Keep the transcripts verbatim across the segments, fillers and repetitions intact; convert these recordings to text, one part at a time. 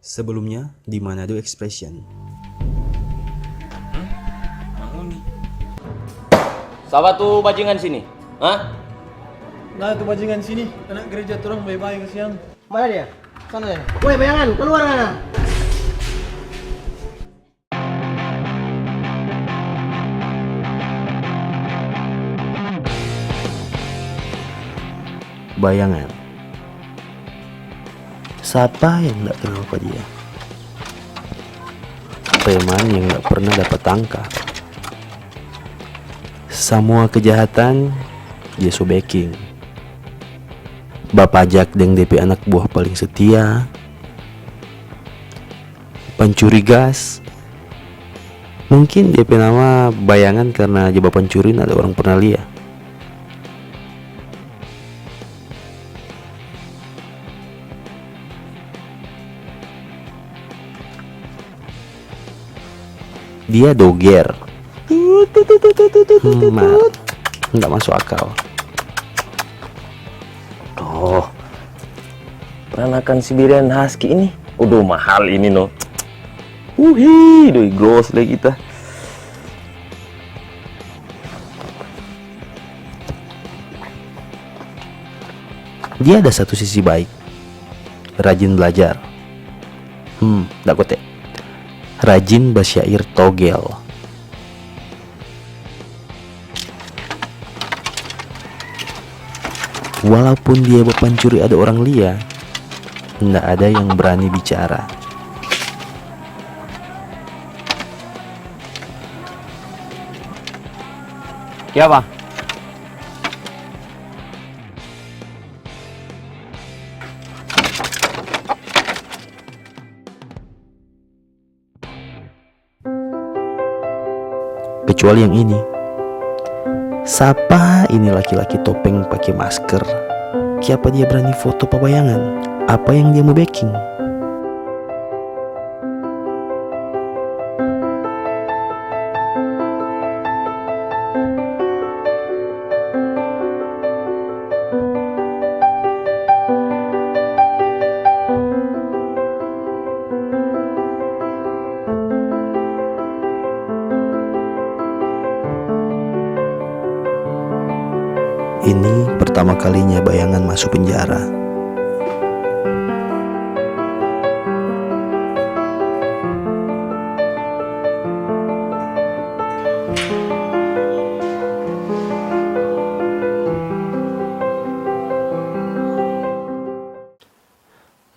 Sebelumnya di Manado Expression. Sapa tu bajingan sini? Hah? Nah, tu bajingan sini, anak gereja torang bae-bae kasiang. Mana dia? Sana dia. Woi, bayangan, keluar sana. Bayangan. Sapa yang ndak kenal pa dia? Preman yang ndak pernah dapat tangka. Samua kejahatan dia so beking. Bapajak deng de pe anak buah paling setia. Pancuri gas. Mungkin dia pe nama Bayangan karna ja bapancuri nda ada orang pernah lia. Dia doger. Hmm, mar. Nda maso akal. Oh, peranakan Siberian Husky ini. Udah mahal ini no. Uhi, doi gros lagi kita. Dia ada satu sisi baik, rajin belajar. Hmm, dakote. Rajin basyair togel. Walaupun dia bapancuri ada orang lia, nda ada yang brani bicara. Kiapa? Kecuali yang ini. Sapa ini laki-laki topeng pake masker? Kiapa dia brani foto pa bayangan? Apa yang dia mo beking? Ini pertama kalinya bayangan maso penjara.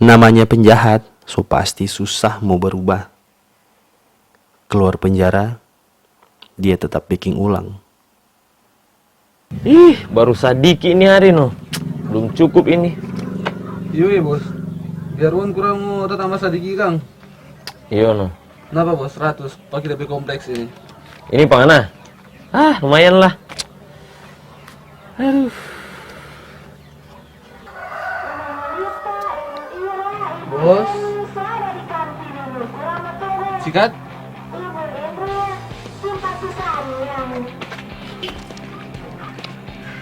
Namanya penjahat, so pasti susah mo berubah. Keluar penjara, dia tetap beking ulang. Ih, baru sadiki ini hari no. Belum cukup ini. Iyo ya bos. Biar uang kurang mo tatamba sadiki kang. Iyo no. Napa bos? Seratus pake depe kompleks ini. Ini pangana? Ah, lumayan lah. Aduh. Bos. Sikat.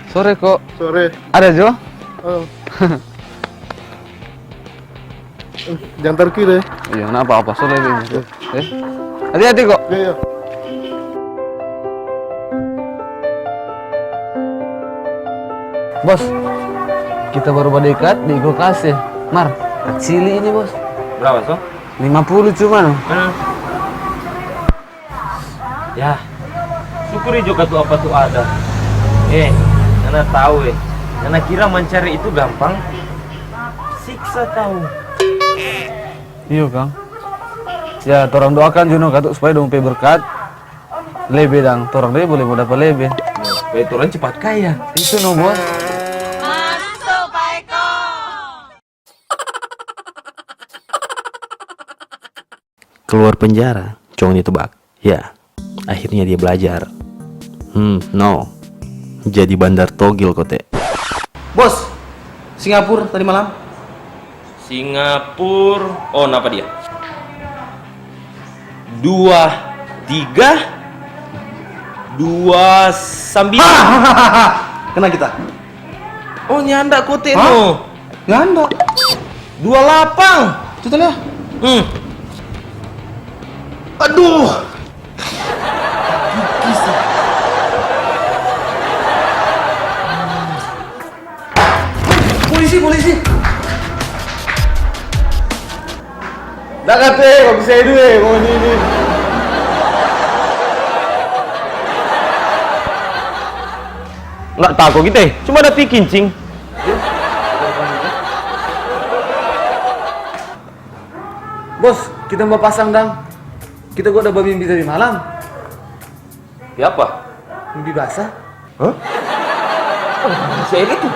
Sore kok. Sore. Ada jo? Oh. Jang tarki deh. Iya, napa apa sore ini. Eh, hati-hati kok. Iya, iya. Bos, kita baru badekat di kulkas ya. Mar, kacili ini bos. Berapa so? Lima puluh cuma no. Ya, syukuri jo katu apa tu ada. Eh, ngana tau eh, ngana kira mancari itu gampang? Siksa tau. Iyo kang. Ya, torang doakan jo no katu supaya dong pe berkat lebe dang, torang lebe boleh mo dapa lebe. Supaya torang cepat kaya. Itu no bos. Keluar penjara, cong ditebak. Ya, akhirnya dia belajar. Hmm, no. Jadi bandar togel kote. Bos, Singapura tadi malam. Singapura, oh napa dia? Dua tiga dua sambilan. Kena kita. Oh nyanda kote no. Nyanda. Dua lapang. Tuh tadi ya. Hmm. Aduh. Polisi, polisi. Dah kate, kok bisa hidup, eh, mau ini, ini. Nggak tako kita, eh. Cuma ada pi kincing. Bos, kita mau pasang dang. Kita gua ada bamimpi tadi malam. Kiapa? Mimpi basah. Hah? Oh, si Eli tuh.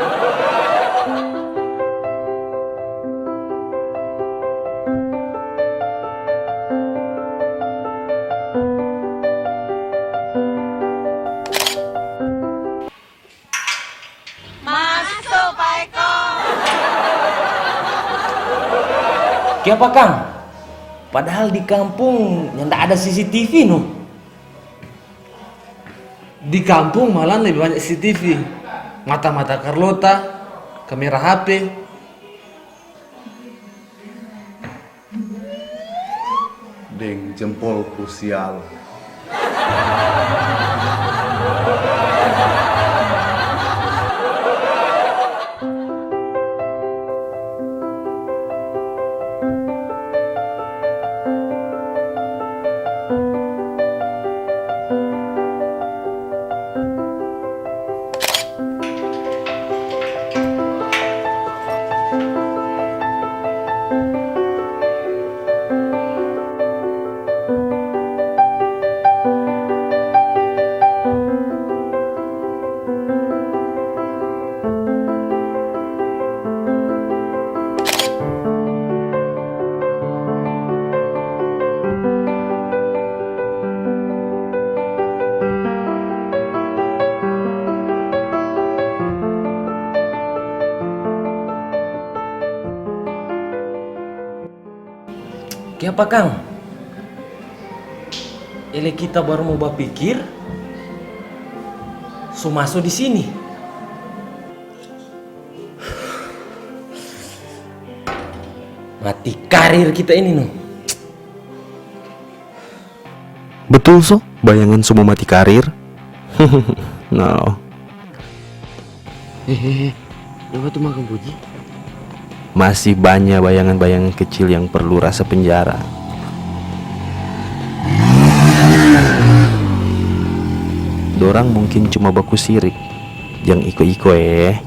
Maso, Pak Eko. Kiapa, kang? Padahal di kampung nyanda ada C C T V, no? Di kampung malah lebih banyak C C T V. Mata-mata Carlota, kamera H P. Deng jempolku sial. Kiapa, kang? Ele kita baru mo bapikir, so maso di sini. Mati karir kita ini, no. Betul so, bayangan so mo mati karir. No. Eh, eh, eh. Dapa tu makang puji? Masih banya bayangan-bayangan kecil yang perlu rasa penjara. Dorang mungkin cuma baku sirik. Jang iko-iko, eh.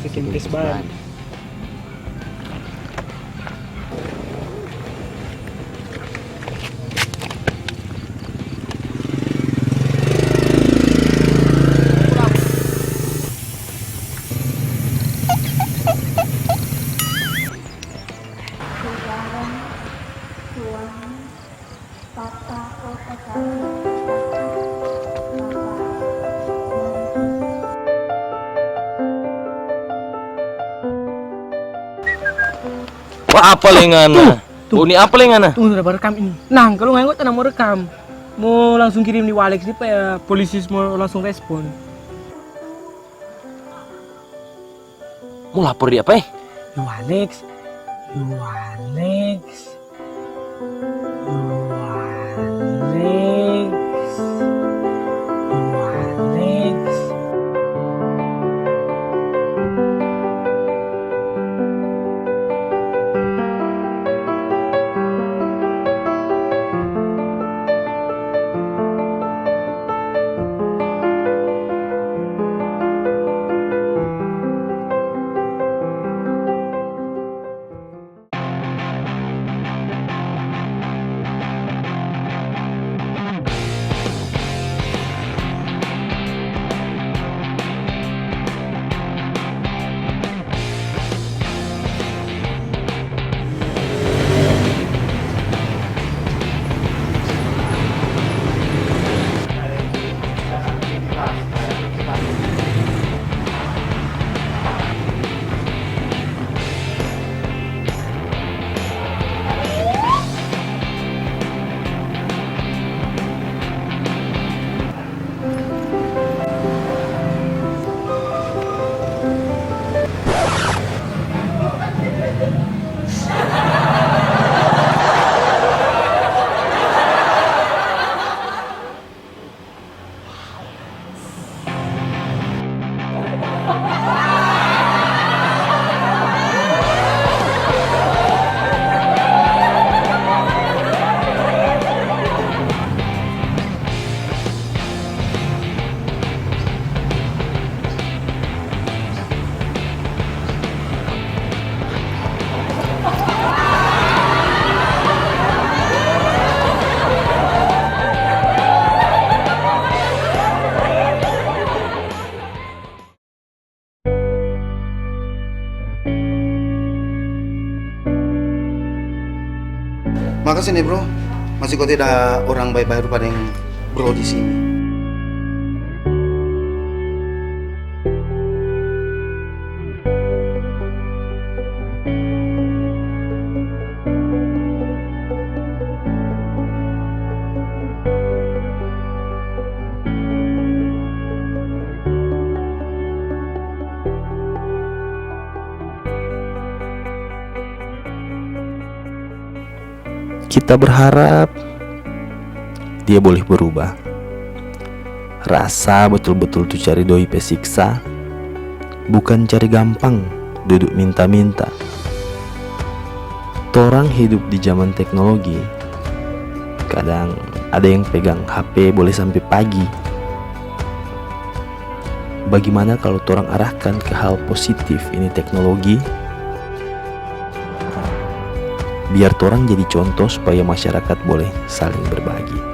Bikin tes ban. Wah, apa lengana? Tuh, tuh. Oh, ini apa lengana? Tunggu, sudah barekam ini. Nah, kalau nggak ingat, mau rekam. Mau langsung kirim di Walex, di pe-, polisi mau langsung respon. Mo lapor di apa, eh? Yo Alex, yo Alex, yo Alex, yo Alex. Makase ne, bro. Masi kote da orang bae-bae rupa deng bro di sini. Kita berharap dia boleh berubah. Rasa betul-betul tu cari doi pe siksa, bukan cari gampang duduk minta-minta. Torang hidup di zaman teknologi, kadang ada yang pegang H P boleh sampe pagi. Bagimana kalu torang arahkan ke hal positif ini teknologi? Biar torang jadi contoh supaya masyarakat boleh saling berbagi.